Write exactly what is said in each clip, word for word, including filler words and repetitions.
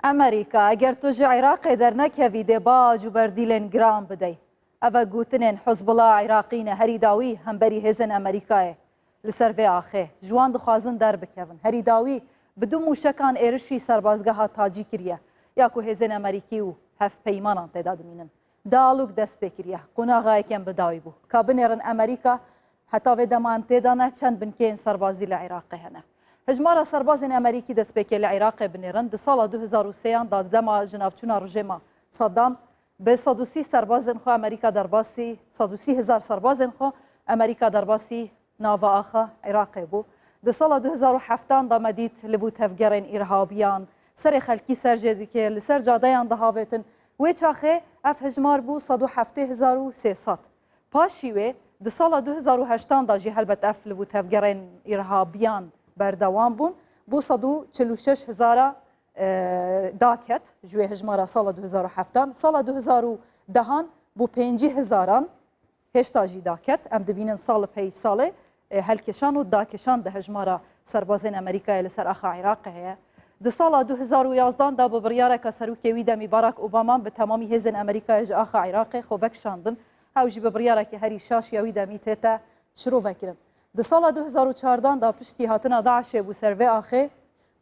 Amerîka, eger tu ji Iraqê dernekevî dê bac û berdîlên giran bidey. Ev e gotinên Hizbullah Iraqî ne, herî dawî hemberî hêzên Amerîkayê li ser vê axê. Ji wan dixwazin derbikevin. Herî dawî bi du mûşekan êrişî serbazgeha Tacî kiriye, ya ku hêzên Amerîkî û hevpeymanan tê de dimînin. Dialog dest pê kiriye. Qonaxa yekem bi dawî bû. Ka binêrin Amerîka, heta vê dema em tê de ne, çend binkeyên serbazî li Iraqê hene. Hejmara serbazên Amerîkî destpêkê li Iraqê binêrin, di sala du hezar û sêyan de, di dema jinavçûna rejêma Saddam, bi sed û sî serbazên xwe Amerîka derbasî, sed û sî hezar serbazên xwe Amerîka derbasî nava axa Iraqê bû. Di sala du hezar û heftan de me dît li bo tevgerên îrhabiyan serê xelkî ser jê dike, li ser cadeyan dihavêtin. Wê çaxê ev hejmar bû sed û heftê hezar û sê sed. Paşî wê di sala du hezar û heştan de jî helbet ev li bo tevgerên îrhabiyan berdewam bûn. Bû sed û çil û şeş hezara, e, daket ji wê hejmara sala du hezar û heftan. Sala du hezar û dehan bû pêncî hezaran. Hêşta jî daket. Em dibînin sal li pey salê, e, helkêşan û dakêşan di hejmara serbazên Amerîkayê li ser axa Iraqê heye. Di sala du hezar û yazdan de bi biryareke serokê wî demî Barack Obama bi temamî hêzên Amerîkayê ji axa Iraqê xwe vekişandin. Ew jî bi biryarekî herî şaş ya wî demî tête şirovekirin. Di sala du hezar û çardan de piştî hatina DAIŞê bû ser vê axê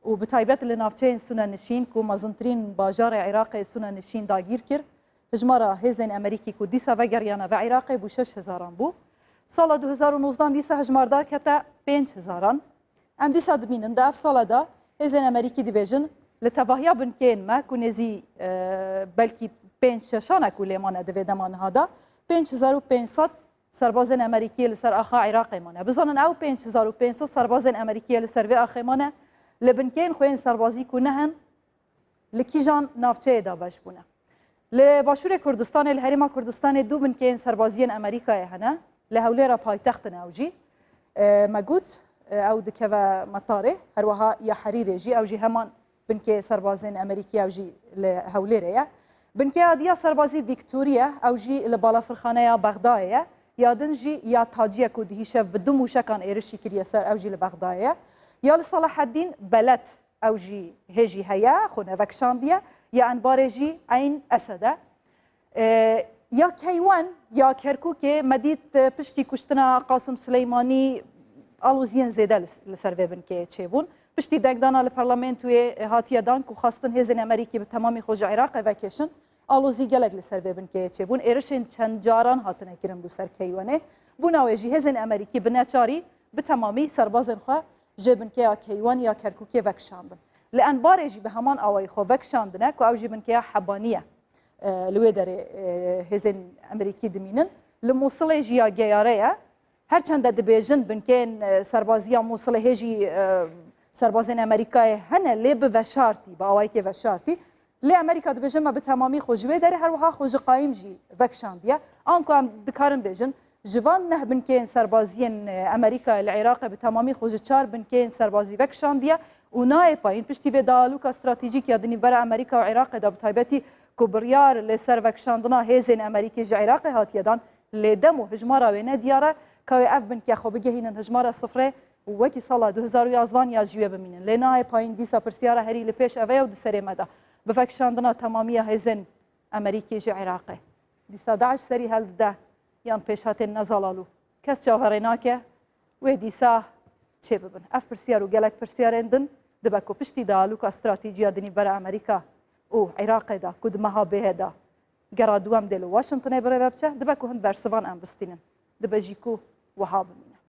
û bi taybet li navçeyên sunenişîn ku mezintirîn bajarê Iraqê sunenişîn dagîr kir, hijmara hêzên Amerîkî ku dîsa vegeriyane ve Iraqê bû şeş hezaran bû. Sala du hezar û nozdan dîsa hijmar dakete pênc hezaran. Em dîsa dibînin di ev sala de hêzên Amerîkî dibêjin, li tevahiya binkeyên me ku nêzî, e, belkî pênc şeşan e ku lê mane di vê dema niha de, pênc hezar û pênc sed serbazên Amerîkî li ser axa Iraqê mane. Bizanin ew pênc hezar û pênc sed serbazên Amerîkî li ser vê axê mane, li binkeyên xwe yên serbazî ku ne hin, li kîjan navçeyê dabeş bûne. Li Başûrê Kurdistanê, li Herêma Kurdistanê du binkeyên serbaziyên Amerîkayê hene. Li Hewlêra paytext in ew jî. E, me got, e, ew dikeve metarê, herweha ya Herîrê jî, ew jî heman binkeyê serbazên Amerîkî ew jî li Hewlêrê ye. Binkeya diya serbazî Victoria, ew jî li balafirxaneya Bexdayê ye. Ya din jî ya Taciye ku dihîşev bi du mûşekan êrişî kiriye ser, ew jî li Bexdayê ye. Ya li Selaheddîn Beled, ew jî hê jî heye, xwe nevekişandiye. Ya Enbarê jî Eyn Esed e. E, ya Keywan ya Kerkûkê me dît, e, piştî kuştina Qasim Suleymanî aloziyên zêde li, li ser vê binkeyê çêbûn. Piştî dengdana li parlamentoyê, e, hatiye dan ku xwestin hêzên Amerîkî bi temamî xwe ji Iraqê vekêşin, alozî gelek li ser vê binkeyê çêbûn. Êrişên çend caran hatine kirin li ser Keywanê. Bûna wê jî hêzên Amerîkî bi neçarî bi temamî serbazên xwe ji binkeya Keywan ya Kerkûkê vekişandin. Li Enbarê jî bi heman awayî xwe vekişandine ku ew jî binkeya Hebanî ye. E, li wê derê, e, hêzên Amerîkî dimînin. Li Mûsilê jî ya Geyare ye. Her çende dibêjin binkeyên, e, serbaziya Mûsilê hê jî, e, serbazên Amerîkayê hene, lê bi veşartî, bi awayekê veşartî. Lê Amerîka dibêje me bi temamî xwe ji wê derê, her wiha xwe ji qayîm jî vekişandiye. Anku em dikarin bêjin, ji van neh binkeyên serbaziyên, e, Amerîkayê li Iraqê bi temamî xwe ji çar binkeyên serbazî vekişandiye û nayê payîn piştî vê dialoga stratejîk ya di nîvbera Amerîka û Iraqê de bi taybetî ku biryar li ser vekişandina hêzên Amerîkî ji Iraqê hatiye dan, lê dem û hijmara wê ne diyar e, ka wê ev binke xwe bigehînin hijmara sifrê û wekî sala du hezar û yazdan ya ji wê bimînin. Lê nayê payîn dîsa pirsyara herî li pêş ev e û di serê me de bi vekişandina temamiya hêzên Amerîkî ji Iraqê. Dîsa DAIŞ serî heldide yan pêşhatên nezalalû. Kes çaverê nake wê dîsa çê bibin. Ev pirsiyar û gelek pirsiyarên din dibe ku piştî dialoga stratejî ya di nîvbera Amerîka û Iraqê de ku di meha bêhê de gera duwem dê li Washingtonê birêve biçe, dibe ku hin bersivan em bistînin. Dibe jî ku wiha bimîne.